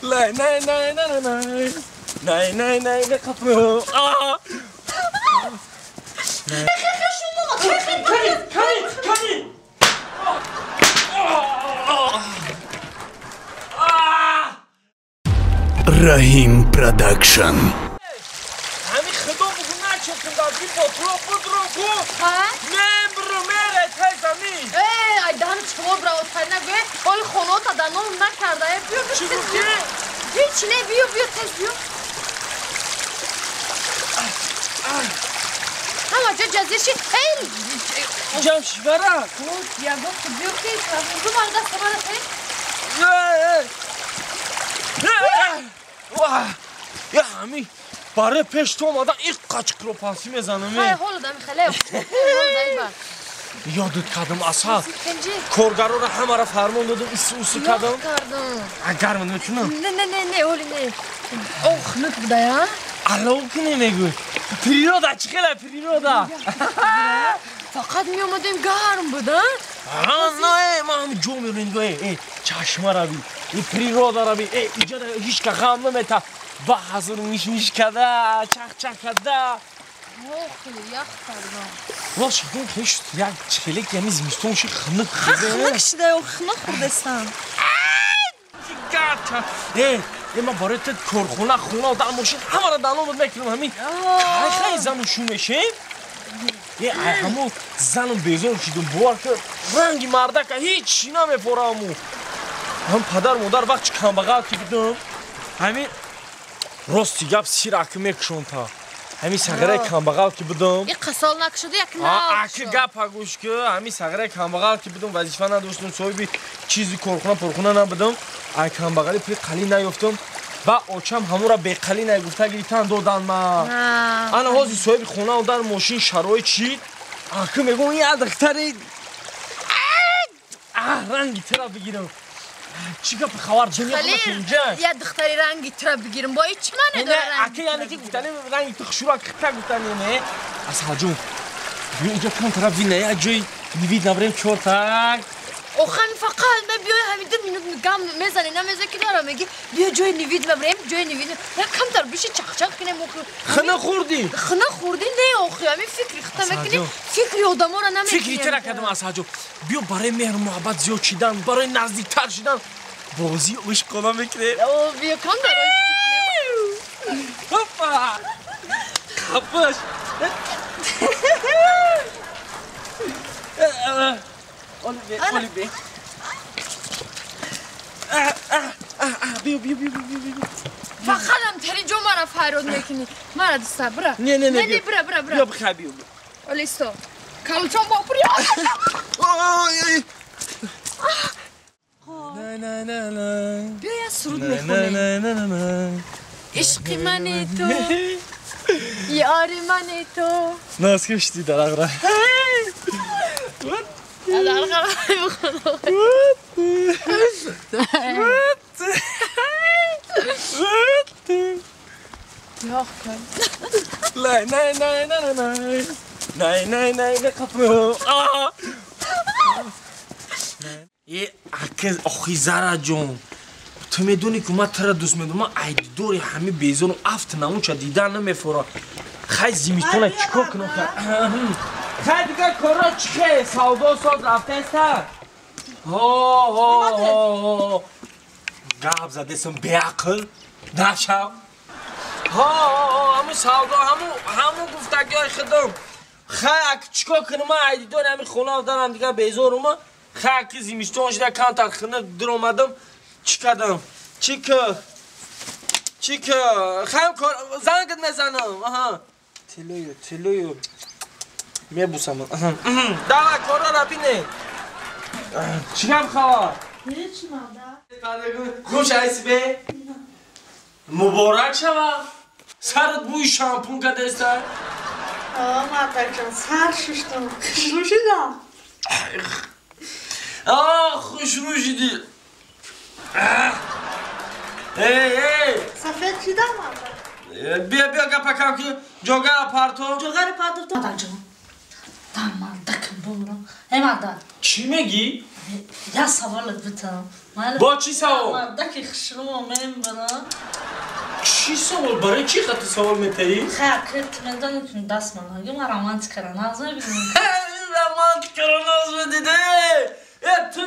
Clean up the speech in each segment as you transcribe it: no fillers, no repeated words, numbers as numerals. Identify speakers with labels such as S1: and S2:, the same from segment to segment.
S1: Най най най най най. Най най най най қапу. Кани кани.
S2: Раҳим Продакшн.
S1: Ҳами худо бугу начекун дар би ботро будро ку. Мебру мере тезами.
S3: Э, ай дан чмо браво тайна ге. Оли хонота да ном накарда. Э, биё
S1: Чӣ гуфтӣ?
S3: Ҳеч не, биё, биё, тез биё. Ҳама ҷо ҷазир ши. Эй,
S1: Ҷам шивара.
S3: Я гуфт биё ки ду мар даст мара тей.
S1: Я ҳами барои пеш ту омада иқ қачқиро пасӣ мезанам.
S3: Ҳай ҳоло дами хеле.
S1: Ёдут кардам асал. Коргароро ҳамаро фармон додам, ису усу кардам. Агар ман мекунам.
S3: Не не не не, оли не. Ох, хунук будая.
S1: Алло кунӣ мегӯй. Природа чӣ хела природа.
S3: Фақат меомадем гарм буд, а?
S1: Не, ман ҳами ҷо мерем, э, чашмара би, и природара би, э, иҷа ҳеч ка ғам намета. Ба ҳазур ниш-ниш када, чах-чах када.
S3: Ох, ях кардам.
S1: Ва шидон хеш як чхелек ями зимистон ши хунук.
S3: Хунук шида, хунук хӯрдестам.
S1: Гата. Э, э, ман барои ту корхона, хона, дар мошин ҳамаро даномад мекунам ҳамин. Кай хай зану шу мешем? Э, ай ҳамо занум безор шидум, бовар ки ранги мардака ҳеч чӣ намефораму. Ҳам падар модар вақт чи камбағал ки будам, ҳамин рости гап сираки мекушонта. Ҳамин сағираи камбағал ки будам.
S3: И қасол накушуду як нав.
S1: Аки гапа гӯш ки, ҳамин сағираи камбағал ки будам, вазифа надоштам, соҳиби чизи корхона порхона набудам. Ай камбағали пули қалӣ наёфтам. Ба очам ҳамонро беқалӣ нагуфта гирифтан додан ма. Ана ҳозир соҳиби хона дар мошин шароит чид. Аки мегӯм я духтари ранги тира бигирам. Чӣ гап хабар ҷамъ
S3: Я духтари ранги тира бигирам. Бо чӣ маъне дора ранги?
S1: Аки яъне ки гуфтани ранги ту хушура кита гуфтани не. Асалҷон, биё инҷо кам тараф вина я ҷои нивид набарем чортак.
S3: Охами фақат ма биёй ҳамин ду минут гам мезанӣ намезанӣ ки дора меги биё ҷои нивид мабарем ҷои нивид як камтар биши чахчах кунем охи.
S1: Хина хӯрдӣ?
S3: Хина хӯрдӣ не охи, ҳамин фикри хита мекунӣ, фикри одаморо намекунӣ.
S1: Фикри тира кардам Асалҷон. Биё барои меҳру муҳаббат зиёд шидан, барои наздиктар шидан бозии ишқона мекунем.
S3: О, биё камтар ишқ кунем.
S1: Хопа! Хапаш! Оли бе. Биё биё биё биё биё.
S3: Фақат тари ҷо мара фарёд мекунӣ. Мара дуста, бира.
S1: Не не не.
S3: Не, бира бира бира.
S1: Биё бихай биё.
S3: Оли сто. Калчон бо пури.
S1: Ой. На на на на.
S3: Биё я суруд мехонем.
S1: На на на на.
S3: Ишқи мани ту. Ёри мани ту.
S1: Наз кишти дарағра. Най най най най най. Най най най най қапу. Э, ака охи Зараҷон. Ту медонӣ ки ман тура дӯст медорам. Ман айдидори ҳами безорам, афт намуча дидан намефора. Хай зимистона чикор кунам? Хай дигар корро чӣ хе? Савдо соз рафтаеста? Ҳо ҳо ҳо. Гап задесам беақл. Нашав. Ҳо ҳо, ҳамун савдо, ҳамун гуфтагиҳои худам. Хай ак чикор кунам? Ман айдидори ҳами хона дарам дигар безорум. Хай аки зимистон шуда камтар хина дуромадам. Чӣ кардам? Чӣ ки? Чӣ ки? Хай кор зангат мезанам. Аҳа. Тилою, тилою. Мебусам. Давай корро бине. Чӣ гап хабар?
S4: Ҳеч нада.
S1: Хуш айси бе? Муборак шава. Сарат бӯи шампун кадаеста?
S4: Мардакҷон, сар шуштам. Хушрӯ шудам.
S1: А, хушрӯ шудӣ. Эй, эй!
S4: Сафед шудам, мардак.
S1: Биё, биё гапа кам ки ҷогара парто.
S4: Ҷогари парто. Мардакҷон, дар мардакам бумрам. Эй мардак.
S1: Чӣ мегӣ?
S4: Я саволат битам.
S1: Бо чӣ савол?
S4: Мардаки хушрӯ мембарам.
S1: Чӣ савол? Барои чӣ хати савол метаӣ?
S4: Хай, ту медонӣ ки даст ман ҳаги ман романтикаро нағз мебинам.
S1: Романтикаро нағз медиде! Э, ту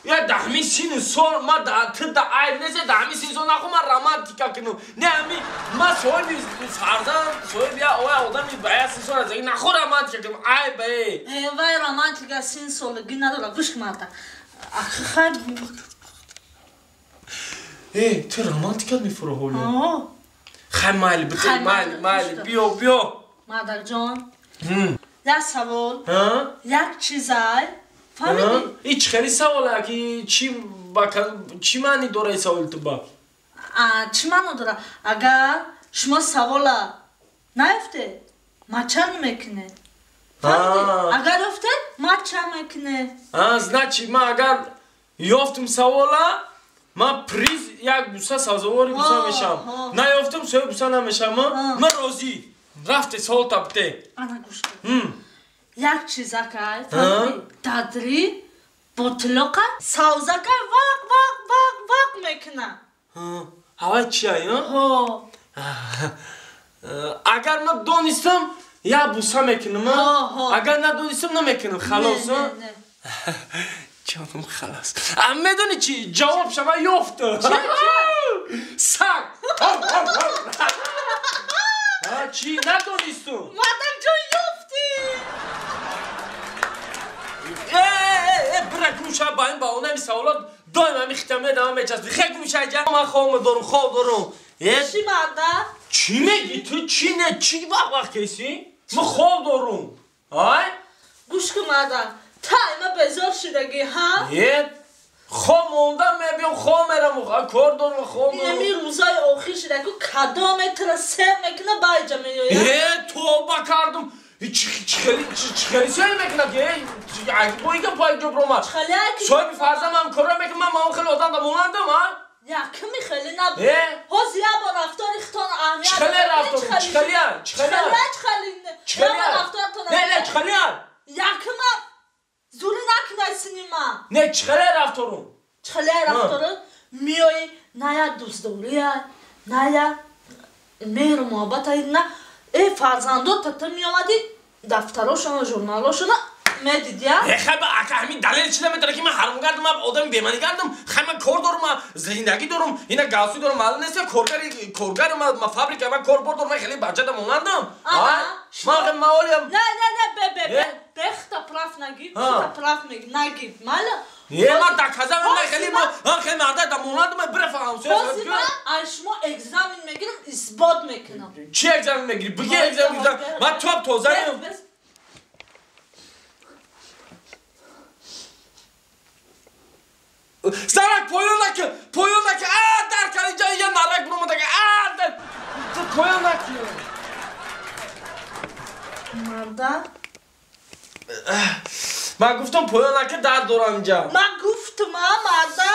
S1: я даҳми сину сол ма ту да айб нест, даҳми сину сол нахо ман романтика кунам. Не ҳами ма соҳиби фарзанд, соҳиби я оя одами ба я син сол аз нахо романтика кунам. Айб э.
S4: Э, вай романтика син солагӣ надора. Гӯш кун марда. Ахи хай.
S1: Э, ту романтикат мефуро ҳоло?
S4: О.
S1: Хай майли, бите майли, майли, биё, биё.
S4: Мардаҷон. Як савол. Як чизай. Фаҳмидӣ?
S1: Ин чӣ хеле саволе ки чӣ маъни дора ин саволи ту ба?
S4: Чӣ маъно дора? Агар шумо савола наёфтед, мача мекунед. Фаҳмидӣ? Агар ёфтед, мача мекунед.
S1: Значит, ман агар ёфтум савола, ман приз як буса сазовори буса мешавам. Наёфтум, соҳиби буса намешавам. Ман розӣ. Рафте саволта бите.
S4: Ана гӯш кун. Як чизакай, фаҳмидӣ? Дадри ботилоқа савзакай вақ вақ вақ вақ мекунад.
S1: Ҳавай чия, ҳо? Агар ман донистам, як буса мекунам, агар надонистам, намекунам. Халос, ҷонам халос. Медонӣ чи? Ҷавоб шава ёфтам. Саг. Чӣ надонистум?
S4: Мадамҷон ёфтӣ.
S1: Бира гумша ба ин баҳона ин саволот доим ҳами хита медама мечаспӣ. Хе гумша ҷа ман хоб дорум, хоб дорум.
S4: Чӣ марда?
S1: Чӣ мегӣ ту? Чӣ не? Чӣ вақт вақт кесӣ? Ман хоб дорум. Ай?
S4: Гӯш кун марда. Та има безор шудагӣ, ҳа?
S1: Хоб мондам мебиём, хоб мерам, кор дорум, хоб дорум.
S4: Инами рӯзои охир шуда ку кадоме тура сер мекуна байҷа меояд?
S1: Э, тоба кардум. Чӣ хеле сер мекунад ки? Бо ин гап пайҷо бромад. Соҳиби фарзандам корро мекунад, ман маон хеле одам да монандам, а?
S4: Якми хеле набуд. Ҳозир як бор рафтори хитон аҳамият.
S1: Чӣ хеле рафтор? Чӣ хеле? Чӣ хеле?
S4: Чӣ хеле? Рафторатон.
S1: Не, не, чӣ хеле?
S4: Якма зури накунай синима.
S1: Не, чӣ хеле рафторум?
S4: Чӣ хеле рафтору? Миёи на як дӯстдория, на як меҳру муҳаббата, на э фарзандо тата меомадӣ дафтарошона, журналошона медидия?
S1: Э, хай ба ака ҳамин далел чӣ наметавонад ки ман ҳаром гардам, ман одами беманӣ гардам, хай ман кор дорум, ман зиндагӣ дорум, ина галсӯ дорум, маълум нест, коргари коргар ман фабрика, ман корбор дорум, ман хеле бачада монандам. Ман хеле маолиям.
S4: Не, не, не, бе, бе, бе, бехта прав нагӣ, хта прав нагӣ, мала?
S1: Е, ман доказам, ман хеле ман хеле марда да монандам, ман бира фаҳм.
S4: Ҳозир ман аз шумо экзамен мегирам, исбот мекунам.
S1: Чӣ экзамен мегирӣ? Бигӣ экзамен мегирам. Ман топ тозаем. Зарак поён накун, поён накун. А, дар кар инҷа я нарак буромада. А, поён накун.
S4: Марда?
S1: Ман гуфтам поён накун, дард дорам инҷа.
S4: Ман гуфтам, а, марда?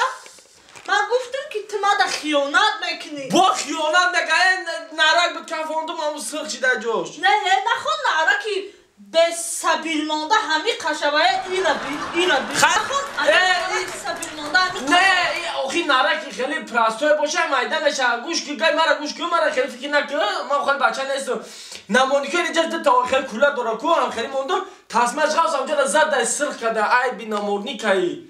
S4: Ман гуфтам ки ту мада хиёнат мекунӣ.
S1: Бо хиёнат накун, нарак буд кафондум, ҳамун сирх шида ҷош.
S4: Не, не, нахон нараки бесабил монда ҳами қашавая ира би, ира би. Нахон сабил монда ҳами.
S1: Не, охи нараки хеле простой боша, майда меша. Гӯш ки, гай мара гӯш кун, мара хеле фикр накун. Ман хеле бача нестам. Намоники инҷа та хеле кула дора ку, ҳам хеле мондум. Тасмаш ғавс ҳамҷа зад дар сирх карда, айби наморникаи.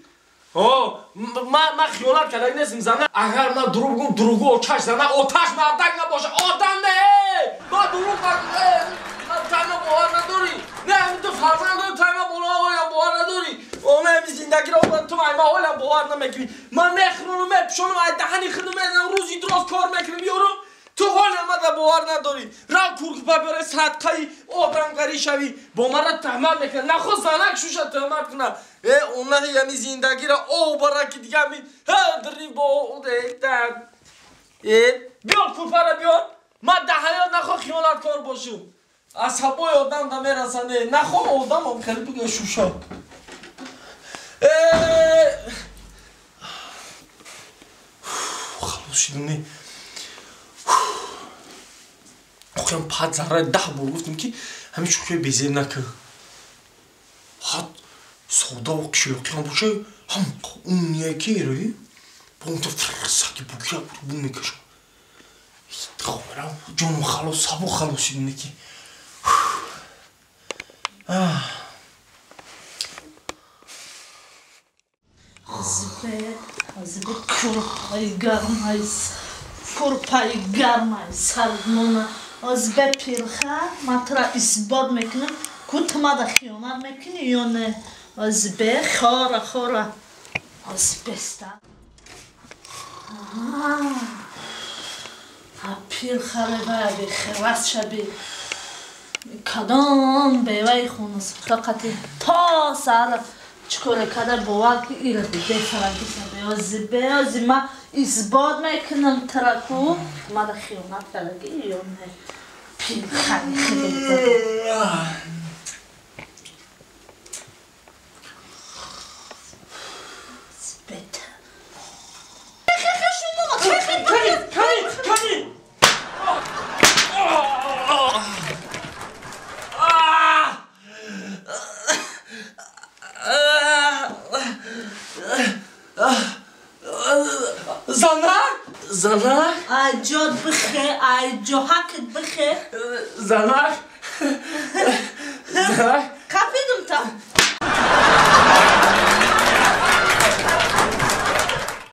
S1: О, ман хиёнат карда нестам зана. Агар ман дурӯғ гум, дурӯғу оташ зана, оташ мардак набоша, одам не. Ман дурӯғ тайма бовар надорӣ. Не, ҳамин ту фарзанд дорӣ, тайма болоям бовар надорӣ. Она ҳамин зиндагиро ту айма ҳолам бовар намекунӣ. Ман мехӯронам, мепӯшонам, ай даҳани худам мезанам, рӯзи дуроз кор мекунам, ёрум. Ту ҳолам мада бовар надорӣ. Рав куркупа биёре, садқаи одамгарӣ шавӣ. Бо мара туҳмат мекунад. Нахо занак шуша туҳмат кунад. Э, она ҳамин зиндагиро об бара ки дига ҳамин ҳа бо э, биёр курпара биёр. Ман дар ҳаёт нахо хиёнаткор бошам. Асабои одам да мерасане. Нахо одамам хеле буга шуша. Халос шидум не. Охирам пад зарра 10 бор гуфтам ки ҳамин шӯхиҳои безеб накун. Сода ва қишлоқиам боша, ҳам умния ки раи бо он саги букия бу мекашам. Хомерам ҷону халос, сабо халосид неки.
S4: Азбе курпаи гармай, курпаи гармай сардмона. Азбе пирха, ман тура исбот мекунам, ку ту мада хиёнат мекунӣ ё не. Азбе хора хора. Азбеста. Пирхаре вай бехирас шаби. Кадом беваи хунасухта қати то сар чикоре када бовар ки ира диде фарагиса беози беози ма исбот мекунам тура ку мада хиёнат кардаги ё не. Пирхари хеле.
S1: Занак? Занак?
S4: Ай ҷод бихе, ай ҷоҳакат бихе.
S1: Занак? Занак?